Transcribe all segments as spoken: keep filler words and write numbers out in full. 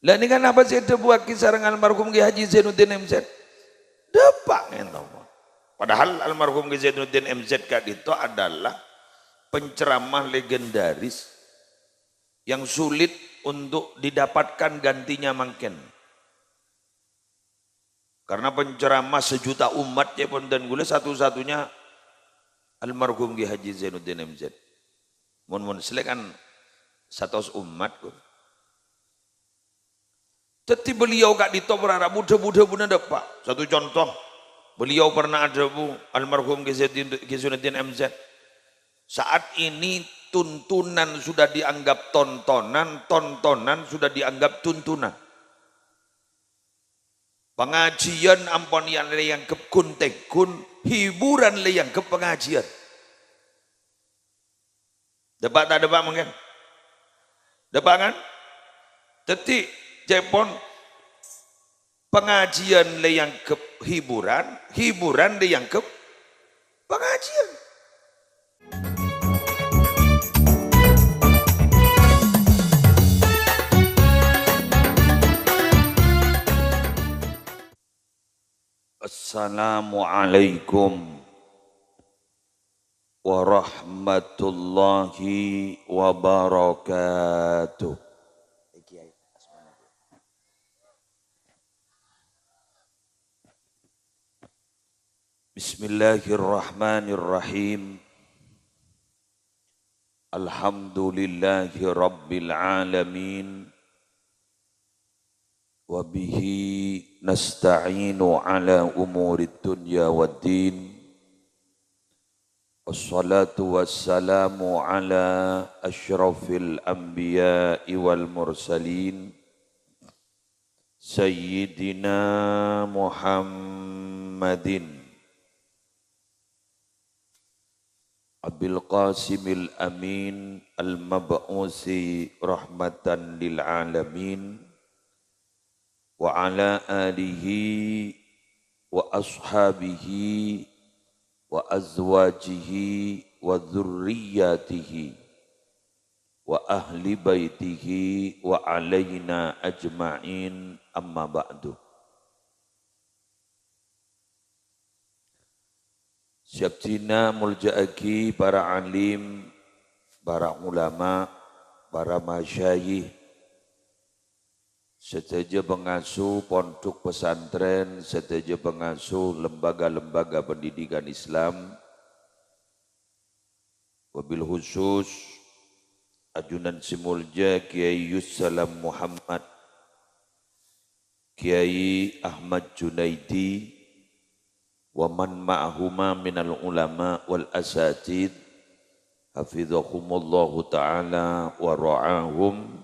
Lah, nèka napa sè èdhâbuwâghi sareng almarhum Kiai Haji Zainuddin M Z? Dâpa' ngènto. Padahal almarhum Kiai Zainuddin M Z ka'dinto adalah penceramah legendaris yang sulit untuk didapatkan gantinya mangkèn. Karena penceramah sejuta umat, ca'èpon dân kaulâ, satu-satunya almarhum Kiai Haji Zainuddin M Z. Mon-mon sèlè kan satos umat, kok. Dhâddhi beliau ka'dinto parana bu-dhâbu-dhâbuna dâpa'. Satu contoh, beliau pernah adhâbu, almarhum Kiai Zainuddin, Kiai Zainuddin M Z, "Saat ini tuntunan sudah dianggap tontonan, tontonan sudah dianggap tuntunan." Pangajiyân ampon ya-, la èangghep ghun-tèngghun, hiburan la èangghep pangajiyân. Dâpa' ta' dâpa' mangkèn? Dâpa' kan? Dhâddhi, ca'èpon, pangajiyân la èangghep hiburan, hiburan la èangghep pangajiyân. Assalamualaikum warahmatullahi wabarakatuh. Bismillahirrahmanirrahim. Alhamdulillahi rabbil alamin. Wa bihi nasta'inu ala umurid dunya waddin. Wassalatu wassalamu ala asyrafil anbiya'i wal mursalin, Sayyidina Muhammadin Abil Qasimil Amin al-mab'usi rahmatan lil alamin, wa ala alihi wa ashabihi wa azwajihi wa dzurriyyatihi wa ahli baitihi wa alaina ajma'in, amma ba'du. Sè abdhina molja'aghi para alim, para ulama, para masyayikh, sadhâjâ pangasuh pondhuk pesantren, sadhâjâ pangasuh lembaga-lembaga pendidikan Islam, wabil khusus ajunan sè molja Kiai Yussalam Muhammad, Kiai Ahmad Junaidi, wa man ma'ahuma minal ulama wal asatid, hafizahumullahu ta'ala wa ra'ahum,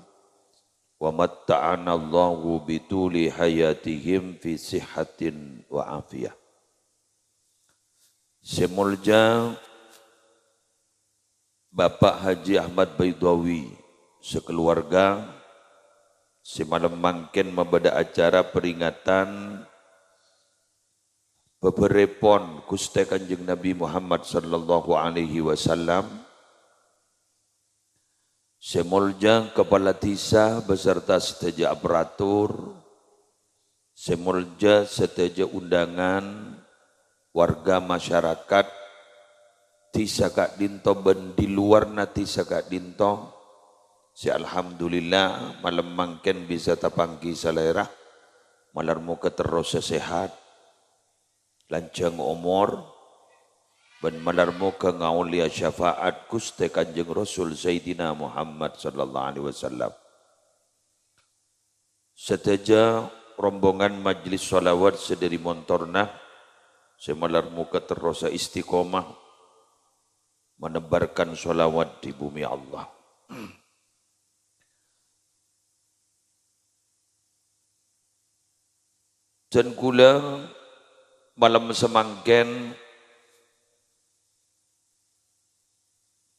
wa matta'anallahu bituli hayatihim fi sihhatin wa afiyah. Sè molja Bapak Haji Ahmad Baidawi sakaluwarga, sè malem mangkèn mabâdâ acara peringatan bâbârèpon Ghustè Kanjeng Nabi Muhammad sallallahu alaihi wasallam, sè molja Kapala Dhisa beserta sadhâjâ aparatur, sè molja sadhâjâ undangan, warga masyarakat dhisa ka'dinto bân di luarna dhisa ka'dinto, sè alhamdulillah malem mangkèn bisa tapangghi salèra, malar moghâ terrosa sehat, lanjhâng omor, bân malar moghâ ngaollèya syafaat Ghustè Kanjeng Rasul Sayyidina Muhammad sallallahu alaihi wasallam. Sadhâjâ rombongan majlis shalawat sè dâri montorna, sè malar moghâ terrosa istiqomah menebarkan shalawat di bumi Allah. Dân kaulâ malem samangkèn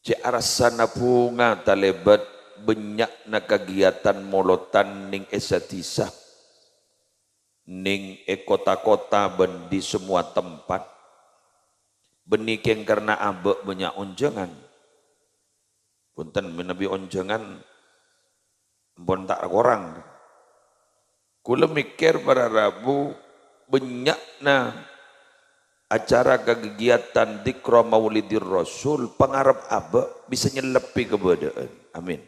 cè' arassana bhunga talèbât bânnya'na kagiyatan molodhân nèng è sa-dhisa, nèng è kota-kota bân di semua tempat. Bânnè kèng karna abâ' bânnya' onjhângan. Bhunten, manabi onjhângan ampon ta' korang. Kaulâ mèkkèr para rabu bânnya'na acara kagigiyatan dzikra maulidir rasul, pangarep abâ' bisa nyellebbhi kabâdâ'ân. Amin.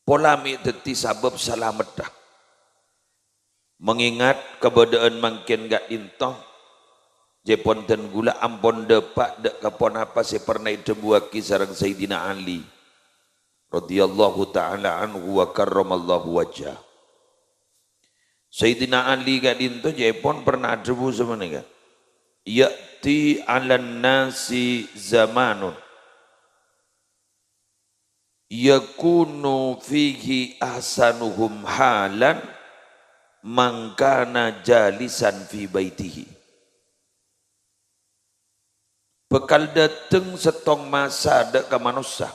Pola mè' dhâddhi sabâb salameddhâ. Mangengat kabâdâ'ân mangkèn ka'dhinto, ca'èpon dân kaulâ ampon dâpa' dâ' ka ponapa sè pernah èdhâbuwâghi sareng Sayyidina Ali, radhiyallahu ta'ala anhu wa karramallahu wajhah. Sayyidina Ali ka'dhinto ca'èpon pernah adhâbu sapanèka, "Ya'ti 'alan nasi zamanun yakunu fihi ahsanuhum halan man kana jalisan fi baitihi." Bhâkal dâteng sèttong masa dâ' ka manossa.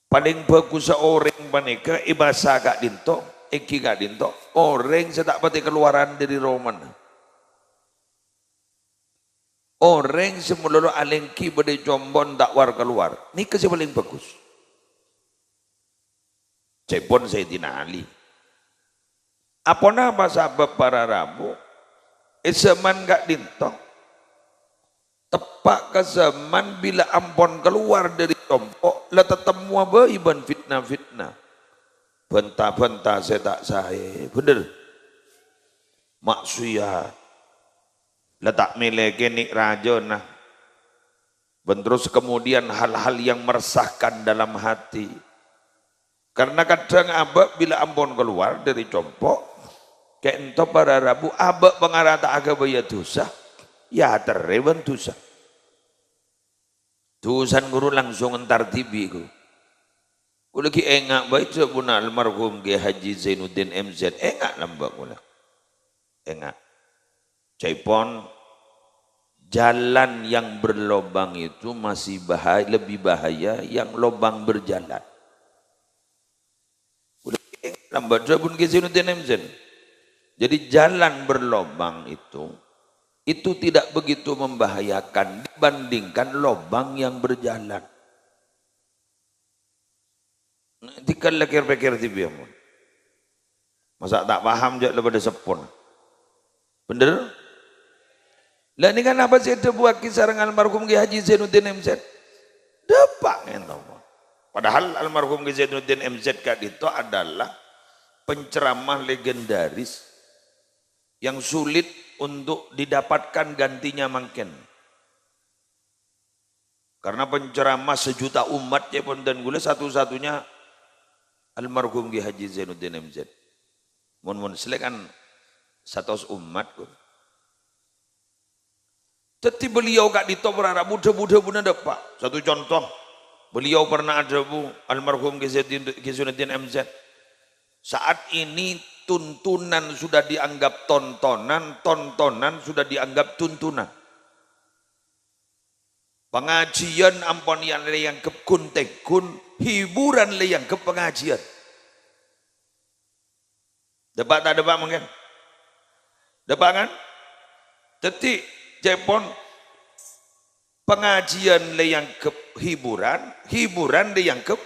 Palèng bhâghussa orèng panèka è masa ka'dhinto, èngghi ka'dhinto, orèng sè ta' patè kalowaran dâri romana. Orèng sè malolo alèngghi bâdâ è compo'na ta' war-kalowar. Nèka sè palèng bhâghus. Ca'èpon Sayyidina Ali. Aponapa sabâb para rabu? È zaman ka'dhinto, teppa' ka zaman bilâ ampon kalowar dâri compo', la tatemmowa bhâi bân fitna-fitna. Bhânta-bhânta sè ta' saè, bhender. Maksiyat. La ta' mèlè kènè' rajâna. Bân terros kemudian hal-hal yang meresahkan dalam hati. Karena kadhâng abâ' bilâ ampon kalowar dâri compo', ka'dhinto para rabu abâ' pangarata aghâbâyâ dhusa, èyaterrè bân dhusa. Dhusana ghuru langsung entar dhibi', ghuru. Kaulâ ghi' enga' bhâi dhâbuna almarhum Kiai Haji Zainuddin M Z. Enga' lambâ' kaulâ. Enga'. Ca'èpon, jalan yang berlobang itu masih bahaya, lebih bahaya yang lobang berjalan. Kaulâ ghi' enga' lambâ' dhâbuna Kiai Zainuddin M Z. Jadi jalan berlobang itu, itu tidak begitu membahayakan dibandingkan lobang yang berjalan. Dhika la kèr-pèkkèr dhibi', mon. Masa' ta' paham, jâ' la padâ seppona. Bhender? Lah, nèka napa sè èdhâbuwâghi sareng almarhum Kiai Haji Zainuddin M Z? Dâpa' ngènto, mon. Padahal almarhum Kiai Zainuddin M Z ka'dhinto adalah penceramah legendaris yang sulit untuk didapatkan gantinya mangkèn. Karena penceramah sejuta umat, ca'èpon dân kaulâ, satu-satunya almarhum Kiai Haji Zainuddin M Z. Mon-mon sèlè kan satos umat, kok. Dhâddhi beliau ka'dhinto para rabu dhâbu-dhâbuna dâpa'. Satu contoh, beliau pernah adhâbu, almarhum Kiai Zainuddin, Kiai Zainuddin M Z, "Saat ini tuntunan sudah dianggap tontonan, tontonan sudah dianggap tuntunan." Pangajiyân ampon èya-, la èangghep ghun-tèngghun, hiburan la èangghep pangajiyân. Dâpa' ta' dâpa' mangkèn? Dâpa' kan? Dhâddhi, ca'èpon, pangajiyân la èangghep hiburan, hiburan la èangghep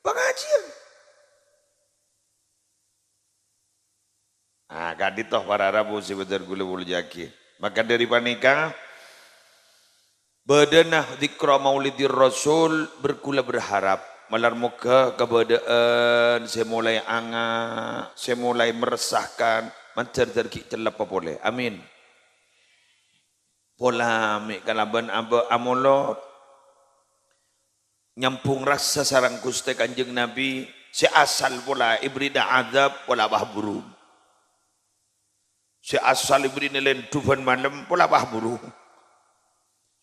pangajiyân. Ah, ka'dhinto para rabu sè bhender kaulâ molja'aghi. Maka dâri panèka, bâdâna Dzikra Maulidir Rasul ber-, kaulâ berharap, malar moghâ kabâdâ'ân sè molaè anga', sè molaè meresahkan, mandhâr-dhâr ghi' cellebbhâ polè. Amin. Pola mè' kalabân abâ' amolod. Nyambhung rassa sareng Ghustè Kanjeng Nabi, sè asal pola èbherri'na adzâb, pola pas burung. Sè asal èbherri'na lèndhu bân malem, pola pas burung.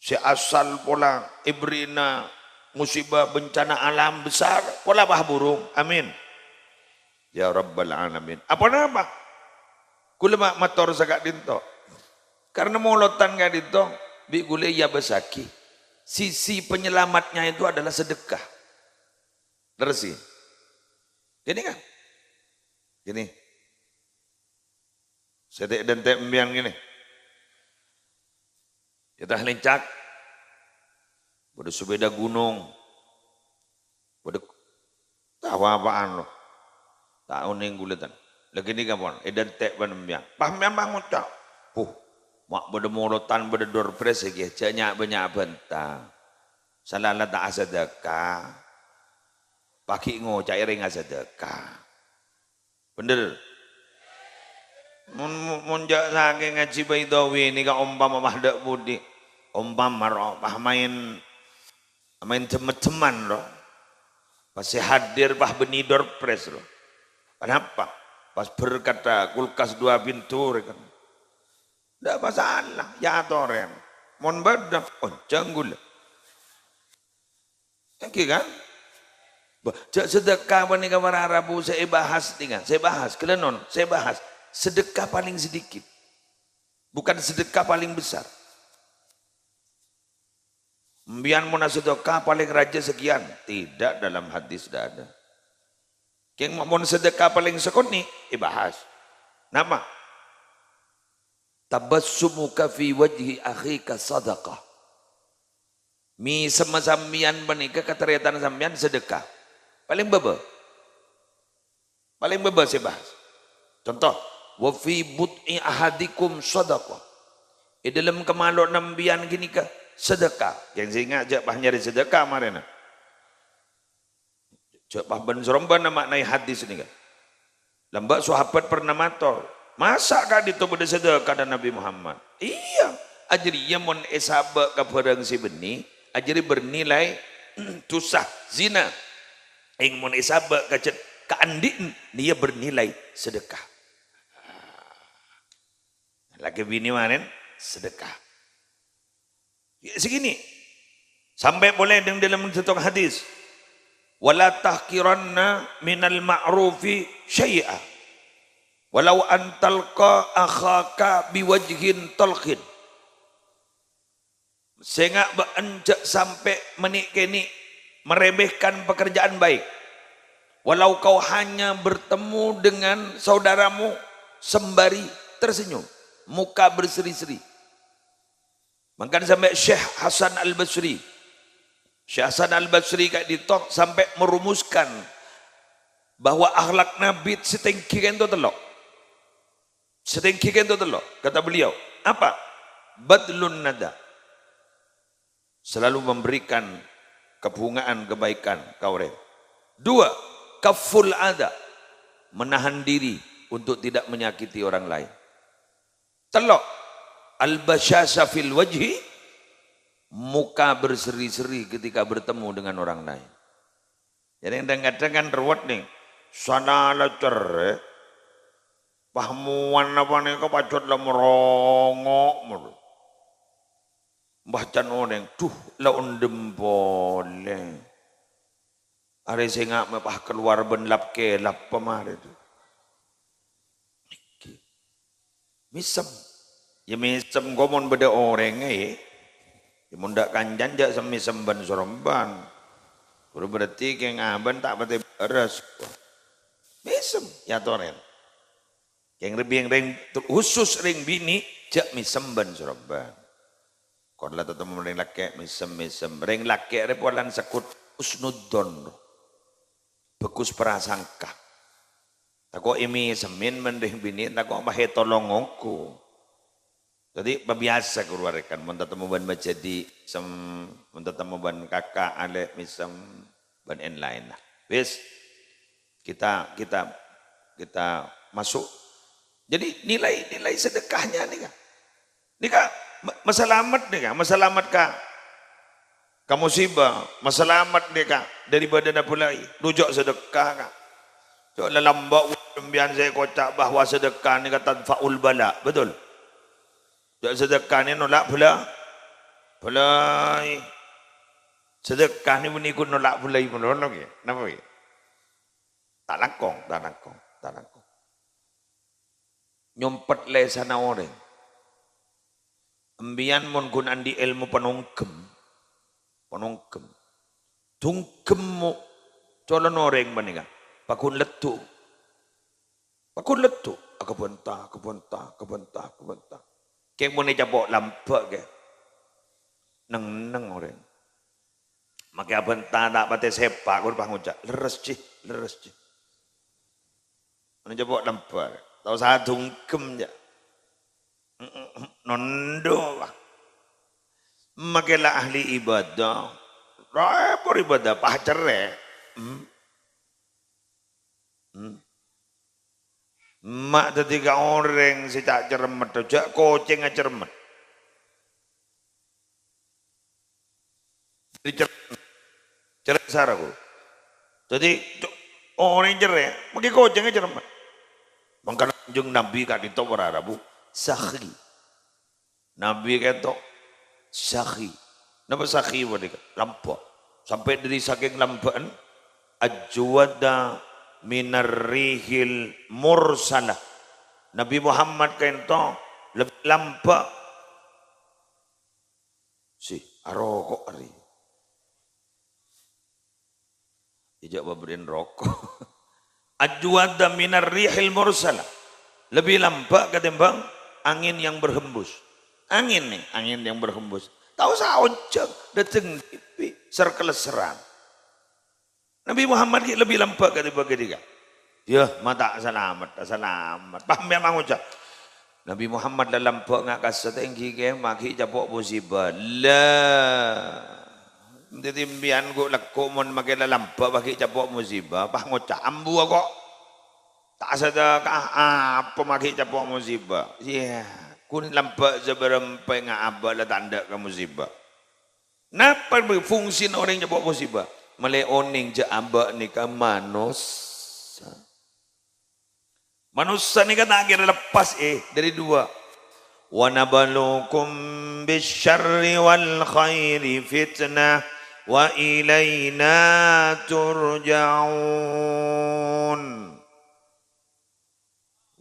Sè asal pola èbherri'na musibah bencana alam besar, pola pas burung. Amin. Ya Rabbal Alamin. Aponapa? Kaulâ ma-, mator saka'dhinto. Karena molodhân ka'dhinto, bi' kaulâ èyabâsaghi. Sisi penyelamatnya itu adalah sedekah. Lerres, ghi? Gini, kan? Gini. Sè tè'-dântè' empèyan gini. Yâ ta' lèncak. Bâdâ sepeda gunung. Bâdâ, ta' apa-apaan, lo. Ta' onèng ghulâ tan. Laghi nèka pon, èdântè' bân sampèyan. Pas sampèyan pas ngoca', "Huh, ma' bâdâ molotan, bâdâ door prize ghi, jhâ' nya'-bânnya' abânta. Sala la ta' asadâka. Paghi' ngoca'è rèng asadâka." Bhender? Mon, mon, mon jhâ' sakèng ngajhi Baidawi nèka ompama pas dâ' budi. Ompama ro, pas maèn, maèn cem-cemman ro. Pas sè hadir pas bânnè door prize ro. Kenapa? Pas berkata kulkas dua pintu, rèkan. Ndak masalah, ya atorè. Mon bâdâ, onjhâng ghulâ. Èngghi kan? Bâh, jhâ' sedekah panèka para rabu sè èbahas nèka, sè èbahas, ghellâ' non, sè èbahas. Sedekah paling sedikit. Bukan sedekah paling besar. Sampèyan mon asedekah paling rajâ sekian, tidak, dalam hadis tidak ada. Kèng mon sedekah paling sakonè', èbahas. Napa? "Tabassumuka fi wajhi akhika sadaqah." Mèsemma sampèyan panèka ka tarètan sampèyan sedekah. Paling bâbâ. Paling bâbâ sè bahas. Conto, "Wa fi bud'i ahadikum sadaqah." È dâlem kamalo'na sampèyan ghânèka sedekah. Kèng sènga' jhâ' pas nyarè sedekah marèna. Jhâ' pas bân-sarombân maknaè hadis nèka. Lambâ' sahabat pernah mator, "Masa' ka'dinto bâdâ sedekah dâ' Nabbhi Muhammad?" Iyâ, ajâriyâ mon èsabâ' ka bhârâng sè bânnè, ajâriyâ bernilai dhusa, zina. Èng mon èsabâ' ka jhât-, ka andi'na, nèya bernilai sedekah. Lakè binè marèn sedekah. Ya, segini. Sampè' polè dâ' dâlem sèttong hadis. "Wa la tahqiranna minal ma'rufi syai'a. Walau an talqa akhaka biwajhin talqin." Sènga' bâ'na jhâ' sampè' mènè'-kènè' meremehkan pekerjaan baik. Walau kau hanya bertemu dengan saudaramu sembari tersenyum, muka berseri-seri. Mangkana sampè' Syekh Hasan Al-Basri. Syekh Hasan Al-Basri ka'dinto sampè' merumuskan bahwa akhlak Nabbhi sè tèngghi ka'dinto tello'. Sè tèngghi ka'dinto tello', kata beliau. Apa? Badlun nada. Selalu memberikan kabhungaan kebaikan ka orèng. Dua, kafful adha. Menahan diri untuk tidak menyakiti orang lain. Tello', al-basyasha fil wajhi, muka berseri-seri ketika bertemu dengan orang lain. Jadi, kadhâng-kadhâng kan ruwet, nèng. Sana la cerrè, pahmowanna panèka pajhât la merongo' molo. Mbah can onèng, "Dhu, la ondhem polè. Arè sènga' mè' pas kalowar bân lap-kèlap pamarè, dhu." Mèsem. Ya, mèsem, ko mon bâdâ orèng, yâ. Ya, mon dâ' kancana jhâ' sem-mèsem bân-sarombân. Ghuru berarti kèng abân ta' patè bârâs. Mèsem, ya, atorè. Kèng rèng-, rèng, khusus rèng binè', jhâ' mèsem bân-sarombân. Kon la tatemmo rèng lakè' mèsem-mèsem. Rèng lakè' rè polana sakut husnudzon. Bhâghus prasangka. Tako' èmèsemmèn bân rèng binè', tako' maètolong ongghu. Dhâddhi, pabiyasa kalowar kan, mon tatemmo bân majhâdi', sem-, mon tatemmo bân kaka', alè', mèsem, bân èn-laènna. Wis, kita, kita, kita masuk. Jadi, nilai-nilai sedekahnya nèka. Nèka ma-, masalamet nèka, masalamet ka, ka musibah, masalamet nèka dâri bâdâna bhâlâi. Dhu jhâ' sedekah, ka. Jhâ' lalamba' sampèyan sè èkoca' bahwa sedekah nèka tadfa'ul bala', betul? Jhâ' sedekah nè nolak bhâlâ-, bhâlâi. Sedekah nè bânnè ghun nolak bhâlâi malolo, ghi. Napa, ghi? Ta' langkong, ta' langkong, ta' langkong. Nyompet lèsanna orèng. Sampèyan mon ghun andi' èlmo panongkem, panongkem. Dunggemmo colon orèng panèka. Paghun leddhu. Paghun leddhu. Akabânta, akabânta, akabânta, akabânta. Kèng mon ècapo' lambâ', kè. Neng-enneng orèng. Makè abânta ta' patè sèpa', ghun pas ngoca', "Lerres, Ji, lerres, Ji." Neng ceppo' lambâ'. Tao sadhunggem, jâ'. Nondo, wah. Makkè la ahli ibadah. Raè por ibadah, pas cerrè'. Hmm. Hmm. Ma' dhâddhi ka orèng sè ca'-, cermet, jâ' kocèngnga cermet. Dhâddhi cer-, cerrè' sara, Bu. Dhâddhi, co-, orèng cerrè', mangkè kocèngnga cermet. Mangkana Kanjeng Nabi ka'dinto para rabu, sakhi. Nabi ka'dinto sakhi. Napa sakhi panèka? Lambâ'. Sampè' dhâri sakèng lambâ'en, ajwada minar rihil mursalah. Nabi Muhammad ka'dinto lebbi lambâ'. Sè, aroko' arè. Ijâ' pabèrri'ân roko'. Ajwada minar rihil mursalah. Lebih lambâ' ketimbang angin yang berhembus. Angin nih, angin yang berhembus. Tao sa onjhâng, dâteng dhibi', ser-kaleseran. Nabi Muhammad ghi' lebih lambâ' ketimbang ghânèka. Yâ, ma' ta' salamet, ta' salamet. Pas sampèyan mangoca', "Nabi Muhammad la lambâ' nga' kasèttè ènggi kèma ghi' capo' musibah." La. Dhâddhi sampèyan ghu' lekko' mon makkè la lambâ' pas ghi' capo' musibah, pas ngoca', "Ambu ako'. Ta' sadâka'a apa ma' ghi' capo' musibah." Iyâ, kun lambâ' sabârâmpa nga' abâ' la ta' endâ' ka musibah. Napa fungsina orèng capo' musibah? Malè onèng jâ' abâ' nèka manossa. Manossa nèka ta' kèra leppas, eh, dhâri duwâ'. "Wa nabluukum bisyarri wal khairi fitnah wa ilaina turja'un."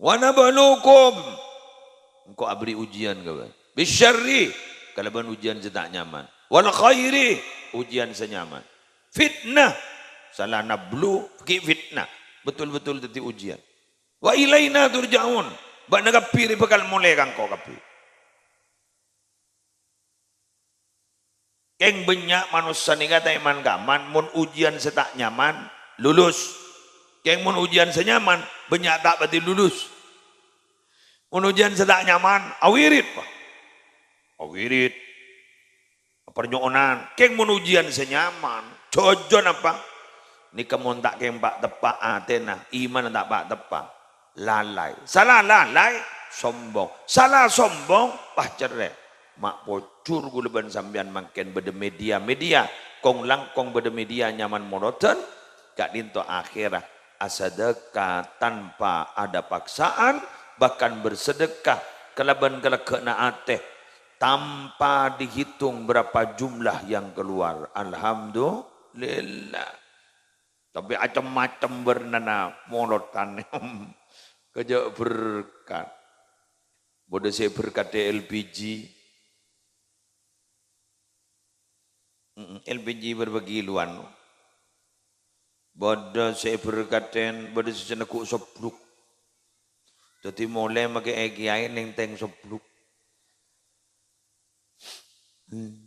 "Wa nabluukum." Engko' abherri' ujian ka bâ'na. "Bisyarri," kalabân ujian sè ta' nyaman. "Wal khairi," ujian sè nyaman. Fitnah. Sala nablu, ghi' fitnah. Betul-betul dhâddhi ujian. "Wa ilaina turja'un." Bâ'na kabbhi rè bhâkal molè ka engko' kabbhi. Kèng bânnya' manossa nèka ta' èman-kaman, mon ujian sè ta' nyaman, lulus. Kèng mon ujian sè nyaman, bânnya' ta' patè lulus. Mon ujian sè ta' nyaman, awirid, Pak. Awirid. Parnyo'onan. Kèng mon ujian sè nyaman, jhujhur apa? Nèka mon ta' kèng pa'-teppa' atèna, imanna ta' pa'-teppa'. Lalai. Sala lalai, sombong. Sala sombong, pas cerrè'. Ma' pojhur ghulâ bân sampèyan mangkèn bâdâ media-media. Kong-langkong bâdâ media nyaman molodhân, ka'dinto akhèra asadâka tanpa ada paksaan, bahkan bersedekah kalabân kaleggâ'na atè, tanpa dihitung berapa jumlah yang keluar. Alhamdulillah. Tapè cem-macem bârnana molodhân. Kajâ' berkat. Bâdâ sè berkatè L P G. Mm-mm, L P G bârbâgi lowan. Bâdâ sè berkatè, bâdâ sè neggu' sobluk. Dhâddhi molè makè è kèyaè nèngtèng sobluk. Hmm.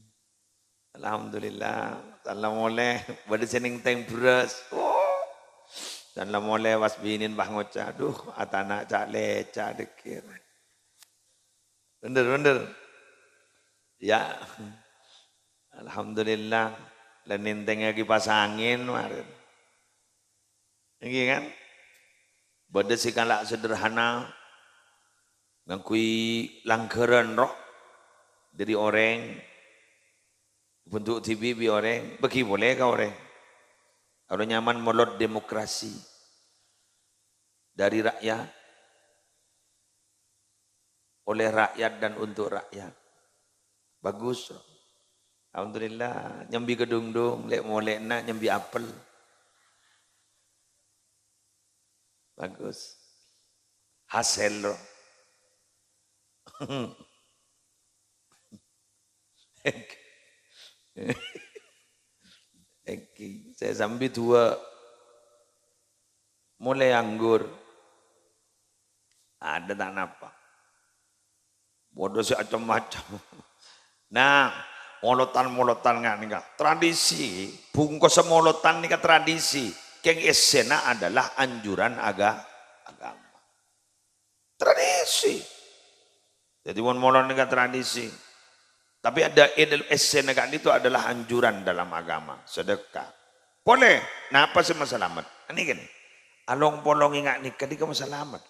Alhamdulillah, tan la molè, bâdâ sè nèngtèng bherrâs. Oh, tan la molè pas binèn pas ngoca', "Aduh, atana ca'-leca' dhâgghi'." Bhender, bhender. Ya. Alhamdulillah, la nèngtèngngaghi kipas angin marèn. Èngghi, kan? Bâdâ sè kala' sederhana, ngangghuy langghârân, ro, dhâri orèng, bhuntu' dhibi' bi' orèng, bâgi polè ka orèng. Aro nyaman molod demokrasi. Dhâri rakyat, oleh rakyat dan untuk rakyat. Bagus, ro. Alhamdulillah, nyambi kadhungdhung, lè'-molè'na nyambi apel. Bagus. Hasèl, ro. Èngghi, sè sambi duwâ'. Molè anggur. Adâ' ta' napa. Bâdâ sè macem-macem. Nah, molodhân-molodhân nga' nèka. Tradisi, bungkossa molodhân nèka tradisi. Kèng èssèna adalah anjuran aga-, agama. Tradisi. Jadi, mon molor nèka tradisi. Tapi ada edel-, essena ka'dinto adalah anjuran dalam agama, sedekah. Polè, napa sè masalamet? Nèka, along-polong ènga' nèka, nèka masalamet.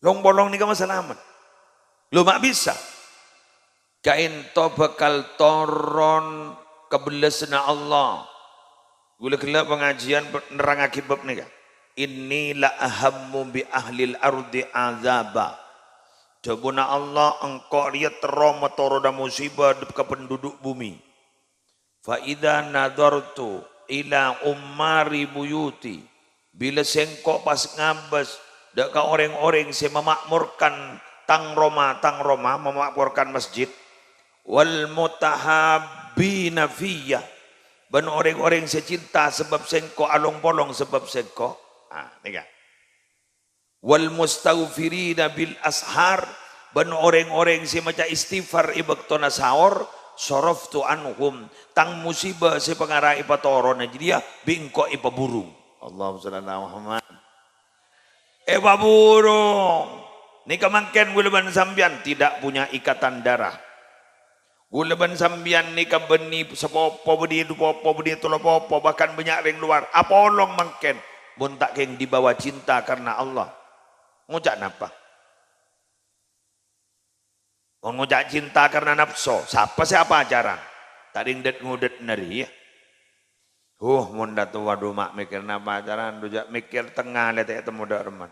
Long-polong nèka masalamet. Lo ma' bisa. Ka'dinto bhâkal toron kabellasânna Allah. Ghulâ ghellâ' pangajiân pe-, nerrangngaghi bab nèka. "Inni la ahammu bi ahlil ardi azaba." Dhâbuna Allah, "Engko' rèya terro matorona musibâ dâ-, ka penduduk bumi." "Fa idza nadhartu ila ummari buyuti," bilâ sèngko' pas ngabâs dâ' ka orèng-orèng sè mama'morkan tang roma, tang roma, mama'morkan masjid, "wal mutahabbina fiyya," bân orèng-orèng sè cinta sabâb sèngko', along-polong sabâb sèngko'. Ah, nèka. "Wal mustaghfirina bil ashar," bân orèng-orèng sè maca istighfar è bâktona saor, "saraftu anhum," tang musibâ sè pangara èpatorona jârèya bi' engko' èpabhurung. Allahumma shalli ala Muhammad. Èpabhurung. Nèka mangkèn ghulâ bân sampèyan tidak punya ikatan darah. Ghulâ bân sampèyan nèka bânnè sapopo, bânnè dupopo, bânnè tellopopo, bahkan bânnya' rèng lowar. Apolong mangkèn, mon ta' kèng dibawa cinta karena Allah. Ngoca' napa? Mon ngoca' cinta karena nafsu, sapa sè apacaran? Ta' rèng dât-ngodât narèya. Huh, mon dâ' towa du ma' mèkkèrna pacaran, du jhâ' mèkkèr tengnga lè ta' ètemmo dâ' remman.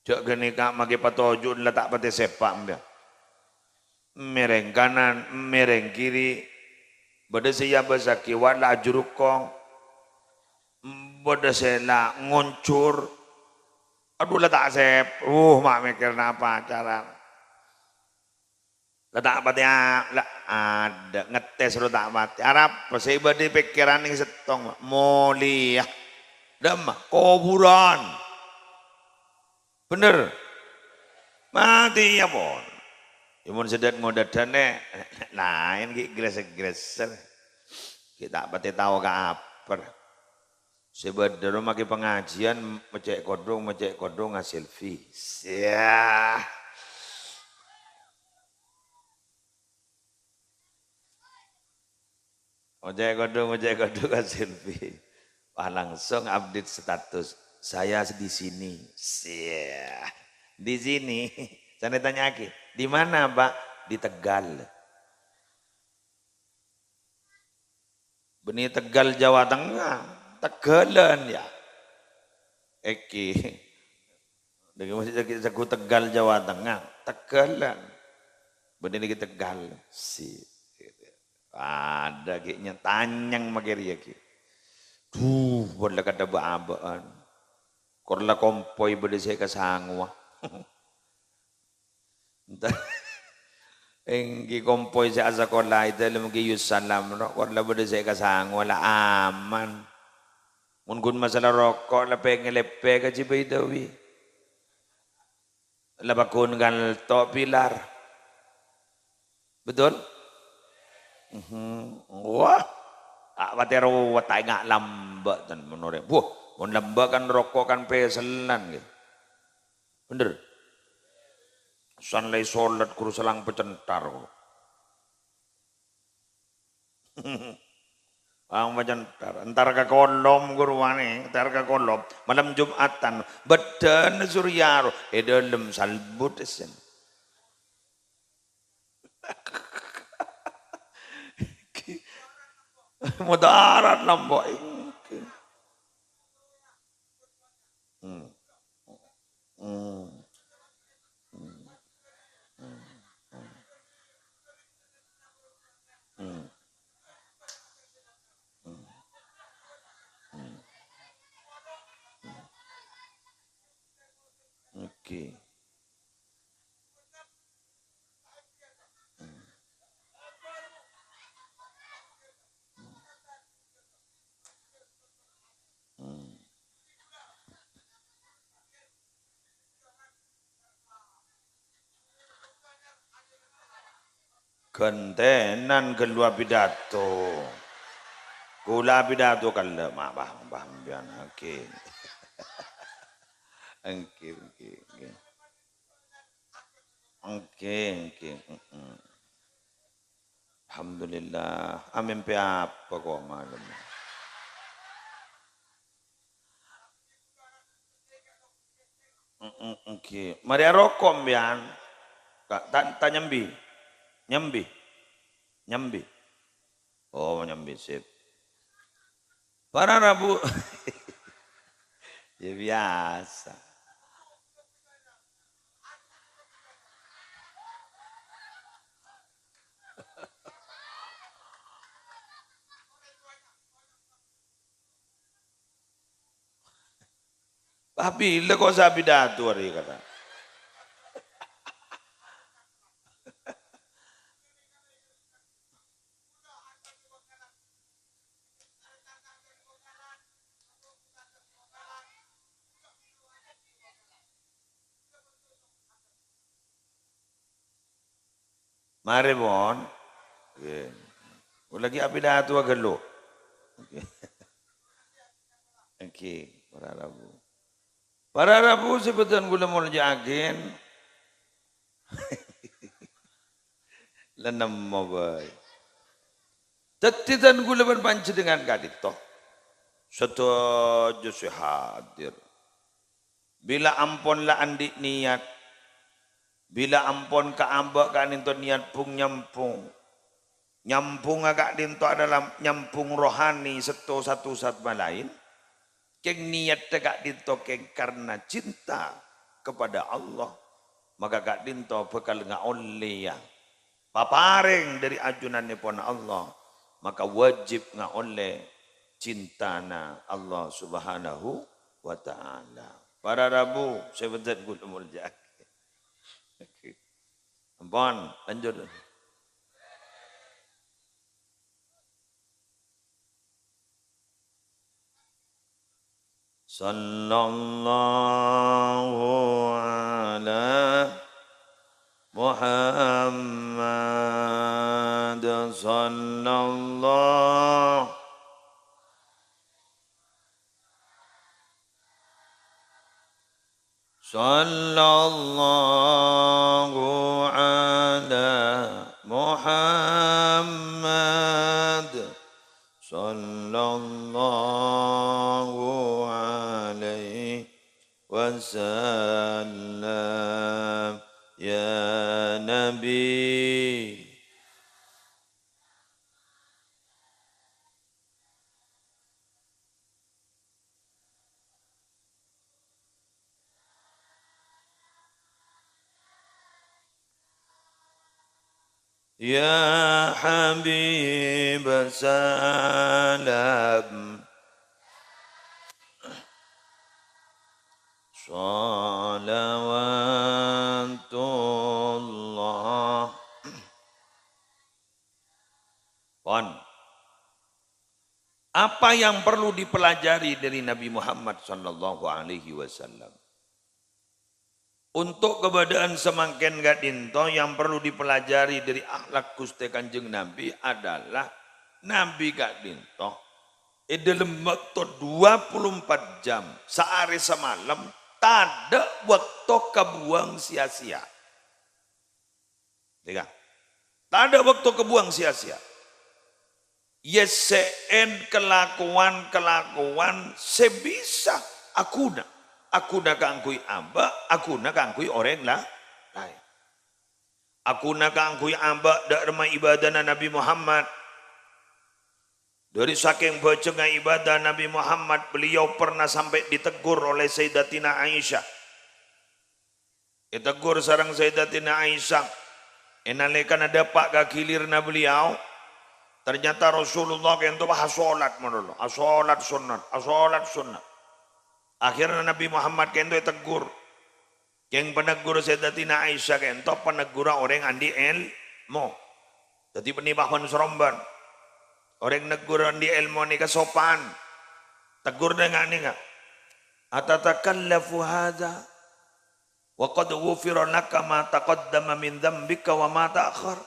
Jhâ' ghânèka maghi patoju'na la ta' patè sèpa' empèyan. Mèrèng kanan, mèrèng kiri, bâdâ sè èabâsaghi wa' la ajurukong, bâdâ sè la ngoncor. Adhu, la ta' sèp-, uh, ma' mèkkèrna pacaran. La ta' patè a-, la adâ', ngetes lo ta' patè. Arapa sè bâdâ è pèkkèran nèng sèttong, molèya. Dâ'emma, kobhurân. Bhender? Matèya pon. Yâ, mon sè dât-ngodâdhân, laèn ghi' grès-grèsser. Ghi' ta' patè tao ka apa. Sè bâdâ ro maghi pangajiân, mècè' kodhung, mècè' kodhung, ngaselfie. Yah. Mècè' kodhung, mècè' kodhung, ngaselfie. Wah, langsung update status, "Saya di sini." Yah. Di sini. Sè ètanya'aghi, "Di mana, Pak?" "Di Tegal." Bânnè Tegal Jawa Tengah, Tegalan, yâ. Èkè. Dâggi' masih sakè', sagu Tegal Jawa Tengah, Tegalan. Bânnè nèkè Tegal. Si. Adâ' ghi' nyè-, tanyang makè rèya ghi'. Dhu, bâdâ kadhâ bâ'-abâ'ân. Kor la kompoy bâdâ sè kasangowa. Enta-, èngghi kompoy sè asakola è dâlem Giyus Salam, no, kor la bâdâ sè kasangowa la aman. Mon ghun masalah roko', la pèngèn lèpè ka Cibaidawi. La pagghun kalto pilar. Betul? Mhm. Wah, ta' patè rowet, ta' enga' lambâ', ten, menorè. Wah, mon lambâ' kan roko' kan pèsèlan, ghi. Bhender? San la èsolat, ghuru salang pacenthar, kok. Bang pacenthar, entar ka kolom, ghuru, anè, entar ka kolom. Malem Jum'atan, bâdâna surya ro, è dâlem salbut, esen. Mudarat lambâ'. Hmm. Hmm. Hmm. Hmm. Hmm. Hmm. Hmm. Oke. Hmm. Hmm. Ghântènan ghâllu apidato. Kaulâ apidato kalla', ma' bâ-, bâ-, sampèyan, oke. Èngghi, èngghi, èngghi. Èngghi, èngghi. Mm-mm. Alhamdulillah. Amèmpè apa ko' malem? Mm-mm, èngghi. Marè aroko' sampèyan. Ta', ta', ta' nyambi. Nyambi. Nyambi. Oh, nyambi, sip. Para rabu. Ya, biasa. Apabila ko' sè apidato arè kata. Marè, pon. Oke. Ulagi apidato ghâllu. Oke. Oke, para rabu. Para rabu sè bâdhân kaulâ molja'aghi. La nemmo bhâi. Dhâddhi dân kaulâ bân panjhennengngan ka'dinto. Sadhâjâ sè hadir. Bilâ ampon la andi' niyat, bilâ ampon ka abâ' ka'dinto niyat bhung-nyambhung. Nyambhungnga ka'dinto adalah nyambhung rohani setto satu sama lain. Kèng niyatta ka'dinto kèng karna cinta kepada Allah, maka ka'dinto bhâkal ngaollèya paparèng dhâri ajunannèpon Allah, maka wajib ngaollè cintana Allah Subhanahu wa Ta'ala. Para rabu sè bâdhân kaulâ molja'aghi. Ampon, lanjut. Sallallahu ala Muhammad, sallallahu Sallallahu ala Muhammad, sallallahu alaihi wasallam, ya Nabi. Ya Habib, salam. Salawatullah. Pon. Apa yang perlu dipelajari dari Nabi Muhammad sallallahu alaihi wasallam? Untuk kabâdâ'ân samangkèn ka'dinto yang perlu dipelajari dari akhlak Ghustè Kanjeng Nabi adalah Nabi ka'dinto è dâlem bâkto dua puluh empat jam, saarè samalem, tadâ' bâkto kabuwâng sia-sia. Nèka. Tadâ' bâkto kabuwâng sia-sia. Èssè'è kalakowan-kalakowan sè bisa aghuna. Aghuna kaangghuy abâ', aghuna kaangghuy orèng la-, laèn. Aghuna kaangghuy abâ' dâ' remma ibadana Nabi Muhammad. Dhâri sakèng bhâjhengnga ibadah Nabi Muhammad, beliau pernah sampai ditegur oleh Sayyidatina Aisyah. Èteggur sareng Sayyidatina Aisyah, è nalèkana dâpa' ka ghilirna beliau, ternyata Rasulullah kènto pas asholat malolo, asholat sunnat, asholat sunnat. Akhirnya Nabi Muhammad kènto èteggur. Kèng paneggur Sayyidatina Aisyah kènto panegguran orèng andi' èlmo. Dhâddhi panèka bân sarombân. Orèng neggur andi' èlmo nèka sopan. Teggur nèka-nèka. "Atatakallafu hadza? Wa qad ghufira laka ma taqaddama min dzambika wa ma ta'akhkhar."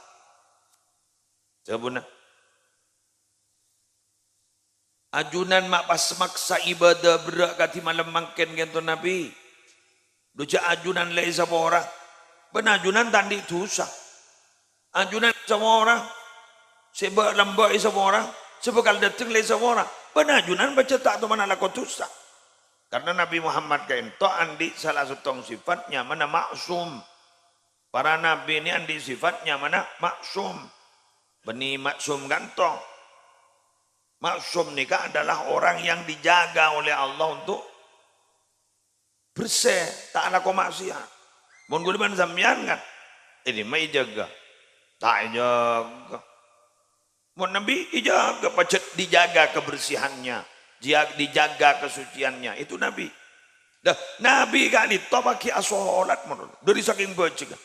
Jâwâbbhâ, "Ajunan ma' pas maksa ibadah berrâ' kadhi malem mangkèn kènto, Nabi? Dhu jhâ' ajunan la èsapora. Bân ajunan ta' andi' dhusa. Ajunan èsapora. Sè bâ'-lambâ' èsapora. Sè bhâkal dâteng la èsapora. Bân ajunan pajhât ta' toman alako dhusa. Karna Nabbhi Muhammad ka'ènto andi' sala sèttong sèfat nyamana ma'sum. Para nabbhi nè andi' sèfat nyamana ma'sum. Bânnè ma'sum ka'ènto. Ma'sum nèka adalah orang yang dijaga oleh Allah untuk bersè, ta' alako ma'siyat. Mon ghulâ bân sampèyan kan, è dimma èjâgâ? Ta' èjâgâ. Mon nabbhi èjâgâ, pajhât dijaga kebersihannya, dia-, dijaga kesuciannya. Itu nabbhi. Dah, nabbhi ka'dinto paghi' asolat mon, dhâri sakèng bhâjhângnga.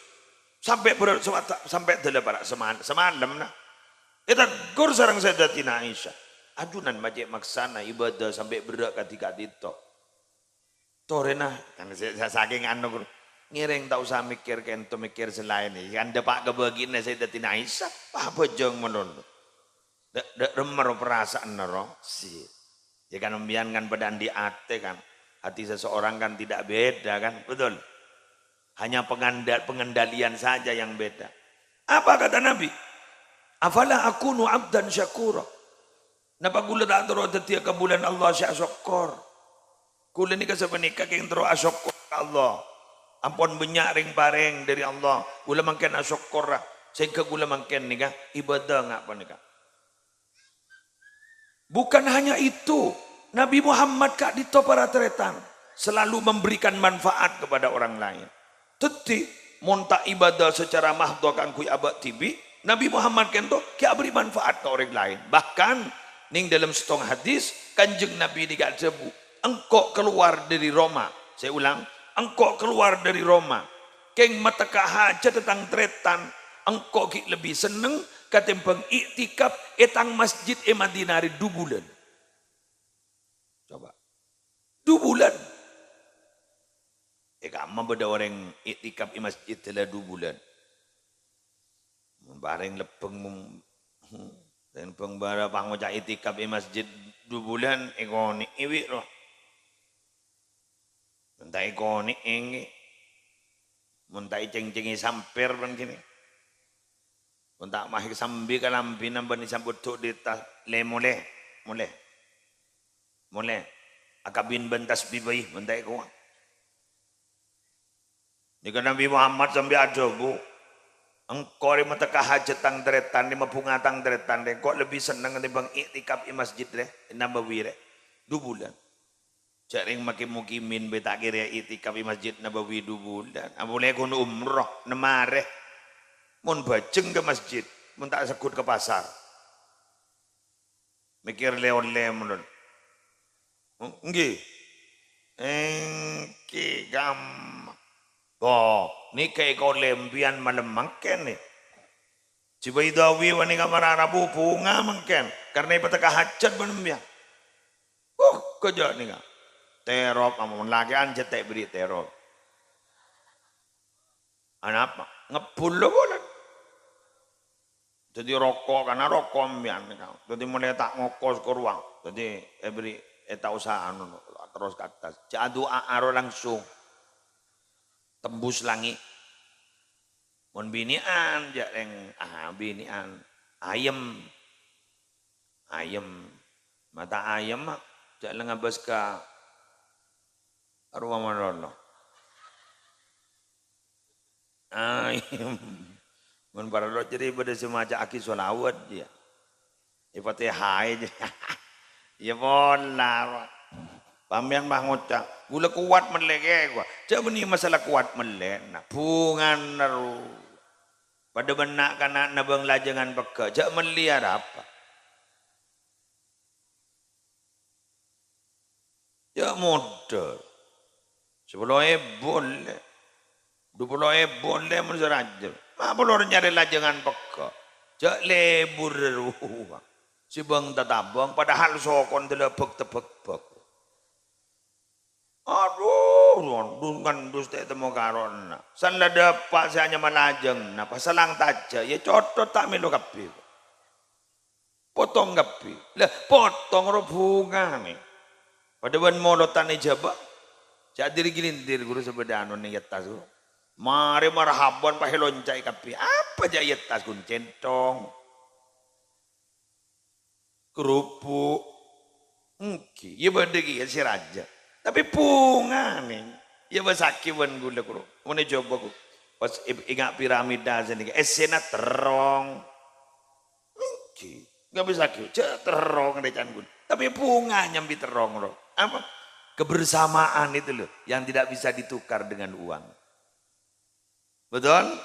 Sampè' bârâ' sawata-, sampè' dâlâ para' samal-, samalem, nah. Èteggor sareng Sayyidatina Aisyah. Ajunan ma' cè' maksana ibadah sampè' bârâ' kadhi ka'dinto. Torèna, kan sè, sè, sakèng anu, ngèrèng ta' osa mèkkèr ka'ènto, mèkkèr sè laèn. Kan dâpa' ka bâgiânna Sayyidatina Aisyah, pabhâjâng malolo. Dâ', dâ' remmer parasaanna, ro. Si. Ya kan, sampèyan kan padâ andi' atè, kan. Hati seseorang kan tidak beda, kan. Betul? Hanya penganda-, pengendalian saja yang beda. Apa kata Nabi? "Afala akunu abdan syakura?" Napa ghulâ ta' terro dhâddhiyâ kabulâna Allah sè asokkor? Ghulâ nèka sapanèka kèng terro asokkor ka Allah. Ampon bânnya' rèng-parèng dhâri Allah. Ghulâ mangkèn asokkor, ra. Sèngghâ ghulâ mangkèn nèka ibadah nga' panèka. Bukan hanya itu, Nabi Muhammad ka'dinto para tarètan selalu memberikan manfaat kepada orang lain. Dhâddhi, mon ta' ibadah secara mahdho kaangghuy abâ' dhibi', Nabi Muhammad ka'dinto ghi' abherri' manfaat ka orèng laèn. Bahkan, nèng dâlem sèttong hadis, Kanjeng Nabi nèka adhâbu, "Engko' kalowar dhâri Roma." Saya ulang, "Engko' kalowar dhâri Roma, kèng matekka hajhât tang tarètan, engko' ghi' lebbi senneng katèmbhâng i'tikaf è tang masjid è Madinah arè dhu bulân." Coba. Dhu bulân. È kamma bâdâ orèng i'tikaf è masjid dâlâ dhu bulân. Mon parèng lebbhâng mom-, lebbhâng bârâ' pangoca' i'tikaf è masjid dhu bulân, èkonè'è bi' rowa. Mon ta' èkonè'è, ènggi. Mon ta' ècèngcèngè sampèr bân kènè. Mon ta' maèk sambi kalambhina bân èsambut dhu' dhi' ta-, lè molè, molè. Molè. Akabin bân tasbih bhâi, mon ta' èkowa. Nèka Nabi Muhammad sambi adhâbu, "Engko' rè matekka hajhât tang tarètan, rè mabhunga tang tarètan, rè. Engko' lebbi senneng tèmbhâng i'tikaf è Masjid rè, Nabawi rè. Dhu bulân." Jhâ' rèng makè mukimin bhâi ta' kèra è'itikaf è Masjid Nabawi dhu bulân. Apolè ghun umroh, nem arè. Mon bhâjheng ka masjid, mon ta' segghut ka pasar. Mèkkèr lè-ollè malolo. Ènggi. Ènggi kamma. Bo, nèka èkaollè empèyan malem mangkèn, nè. Jibâi dawi wani ka mara rabu bhunga mangkèn, karna èpatekka hajhât bân empèyan. Uh, kajâ' nèka. Terop, ampon lakè'an jhâ' ta' èberri' terop. Anapa? Ngebbhul la polè. Dhâddhi roko', karna roko' empèyan nèka. Dhâddhi molaè ta' ngokos ka rowang. Dhâddhi èberri', è ta' osa anu, terros ka attas. Jhâ' adu'a aro langsung. Tembus langngè'. Mon binè'an, jhâ' rèng, ah, binè'an. Ayem. Ayem. Mata ayem, jhâ' la ngabâs ka rowa malolo. Ayem. Mon parlo jârèya bâdâ sè maca'aghi sholawat, yâ. Èpatèhaè, yâ. Yâ pola, Pak. Sampèyan mah ngoca', "Ghulâ kowat mellè, kè, kowat." Jhâ' bânnè masalah kowat mellè, nah, bhungana ro. Padâ bân na'-kana' nabâng lajângan pegghâ', jhâ' mellè arapa. Yâ modâl. Sapolo èbu ollè. Dupolo èbu ollè mon sè rajâ. Ma' polo nyarè lajângan pegghâ'. Jhâ' lebur rowa. Sè bâng-tatabâng, padahal sokona dâlâ bhâk-tebhâk-bhâk. Adhu, adhu, kan dus ta' ètemmo karona. San la dâpa' sè anyama lajâng, napa salang tajâ, yâ cothot ta' mèlo kabbhi. Potong kabbhi. Lah, potong ro bhunganè. Padâ bân molodhân è jhâbâ. Jhâ' diri-gilindir, ghuru, sè bâdâ anu neng è attas, ghuru. Marè marhaban, pas èlonca' kabbhi. Apa jhâ' è attas, ghun, centhong? Kerupuk. Èngghi, iyâ bâdâ kèya sè rajâ. Tapè bhunga, neng. Iyâ bâsaghi bân ghulâ, ghuru. Mon èjhubâ, ghuru. Pas è-, enga' piramida sanèka, èssèna terrong. Èngghi, engghi bâsaghi, jhâ' terrong rècan ghun. Tapè bhunga nyambi terrong, ro. Apa? Kebersamaan itu loh, yang tidak bisa ditukar dengan uang. Betul?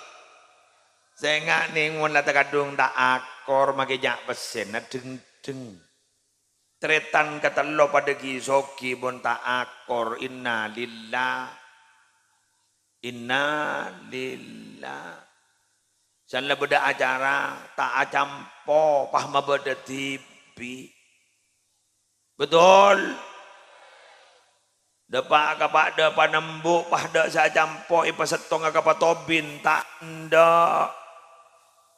Sènga' neng mon la ta' kadhung ta' akor, makè jhâ' pèssèna dhengdheng. Tarètan katello padâ ghi-soghi mon ta' akor, innalillah. Innalillah. San la bâdâ acara, ta' acampo, pas mabâdâ dhibi'. Betul? Dâpa' ka padâ panembu', pas dâ' sè acampo èpasèttonga ka patobin, ta' endâ'.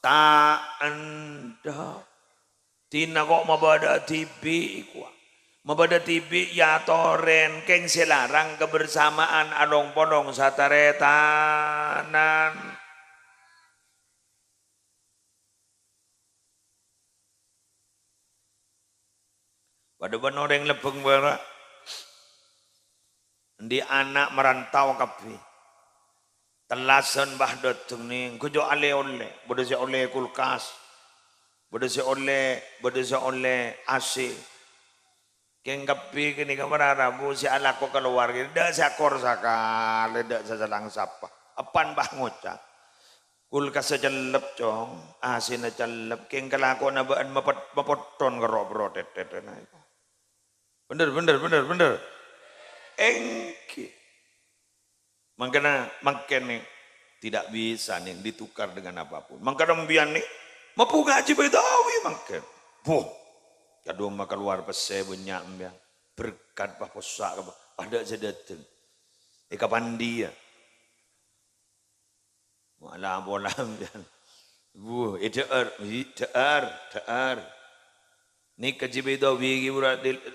Ta' endâ'. Dina ko' mabâdâ dhibi', kowa. Mabâdâ dhibi' èyatorè, kèng sè larang kebersamaan along-polong sataretanan. Padâ bân orèng Lebbeng bârâ'. Andi' ana' marantau kabbhi. Tellasan bâ' dâteng neng, ghâjâ' ollè-ollè. Bâdâ sè ollè kulkas. Bâdâ sè ollè, bâdâ sè ollè A C. Kèng kabbhi ghânèka para rabu sè alako kalowar, dâ' sè akor sakalè, dâ' sè salang sapa. Èpan bâ' ngoca'. Kulkassa cellep, Cong. A C-na cellep. Kèng kalakowanna bâ'ân mapet-, mapotton karo pro-, tet-, tet-, tet-, Bhender, bhender, bhender, bhender. Èngghi. Mangkana, mangkèn nè, tidak bisa nè ditukar dengan apapun. Mangkana, mbiyan nè, mabhunga Haji Baidawi mangkèn. Buh, kadhung makalowar pèssè bânnya' mbiyan. Berkat, pas possa' ka, pas dâ' sè dâteng. È kapandiyâ? Mala pola, mbiyan. Buh, èdhâ'âr, wi, dhâ'âr, dhâ'âr. Nèka Haji Baidawi ghi' bhuru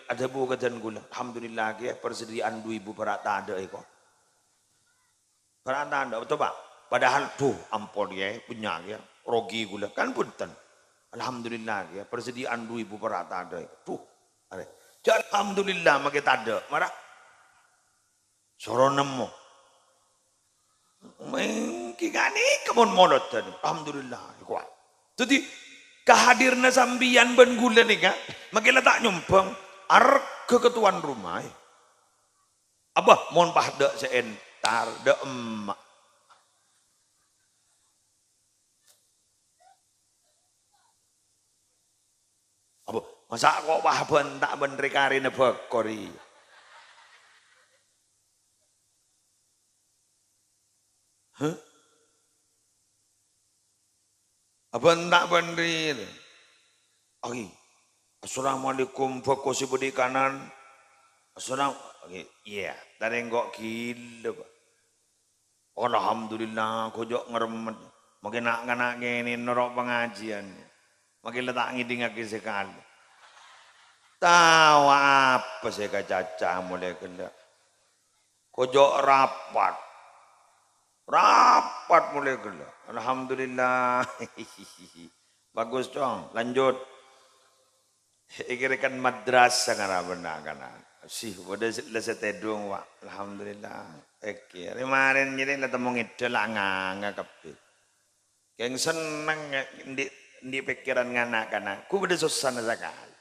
adhâbu ka dân kaulâ. Alhamdulillah, kèya, persediaan du èbu para' tadâ' èko. Para' tadâ', betul, Pak? Padahal, duh, ampon, kèya, bânnya', kèya, rogi kaulâ. Kan bhunten. Alhamdulillah, kèya, persediaan du èbu para' tadâ' èko. Duh, arè. Jhâ' alhamdulillah, makè tadâ', mara. Soro nemmo. Mènggi ghânèka mon molodhân. Alhamdulillah, kowa. Dhâddhi, kahadiranna sampèyan bân kaulâ nèka, makè la ta' nyombhâng, arghâ ka towan roma, è. Abâ, mon pas dâ' sè entar, dâ' emma'. Apa, masa' ko' pas bânta' bân rè-karèna bhâkor, iyâ? Hah? Abânta' bân rè-, Agi, "Assalamualaikum," bhâko sè bâdâ è kanan. "Assalam-," agi, "Iyâ, tarèng ko' ghilâ, Pak." Alhamdulillah, ghâjâ' ngaremmet. Makè na'-kana' kènè noro' pangajiân. Makè la ta' ngèdingngaghi sakalè. Tao apa sè èkacaca molaè ghellâ'. Ghâjâ' rapat. Rapat molaè ghellâ'. Alhamdulillah. Bagus, Cong. Lanjut. Èkèrèkan madrasah ngara bân na'-kana'. Sih, bâdâ sè, la sè tèdung, Pak. Alhamdulillah. Èkè, rè-marèn jârèya la temmo ngèdhâ la nganga kabbhi. Kèng senneng, andi', andi' pèkkèran ngana'-kana'. Ghu bâdâ sossana sakalè.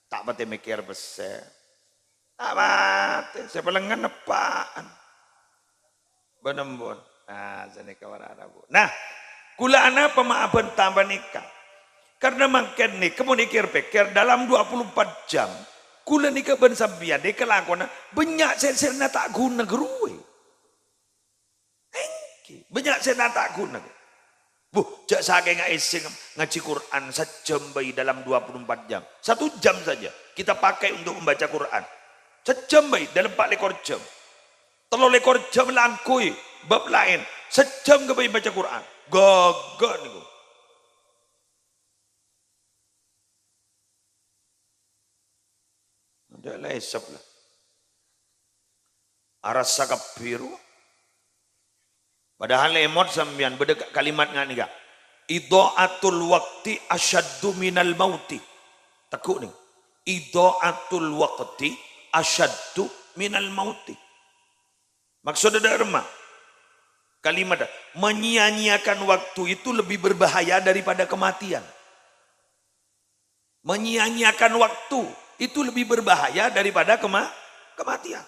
Ta' patè mèkkèr pèssè. Ta' patè, sè palèng ngeneppa'an. Bân ampon. Nah, sanèka para rabu. Nah, kaulâ anapa ma' abânta panèka? Karna mangkèn nèka mon èkèr-pèkkèr, dalam dua puluh empat jam, kaulâ nèka bân sampèyan nèka lakona bânnya' sè, sè na ta' ghuna ghâruwi. Èngghi, bânnya' sè na ta' ghuna. Buh, jhâ' sakènga èssèng ngajhi Qur'an sajjhâm bhâi dalam dua puluh empat jam. Satu jam saja kita pakai untuk membaca Qur'an. Sajjhâm bhâi dalam empat lèkor jam. Tello lèkor jam la angghuy bab laèn. Sajjhâm ghâbây maca Qur'an. Ghâghâ nèko. Anda la èsep la. Arassa kabbhi rowa. Padahal èmot sampèyan bâdâ ka-, kalimat nga' nèka, "Idha'atul waqti asyaddu minal mauti." Teggu' nèng. "Idha'atul waqti asyaddu minal mauti." Maksudnya dâ' remma? Kalimat, menyia-nyiakan waktu itu lebih berbahaya daripada kematian. Menyia-nyiakan waktu itu lebih berbahaya daripada kema-, kematian.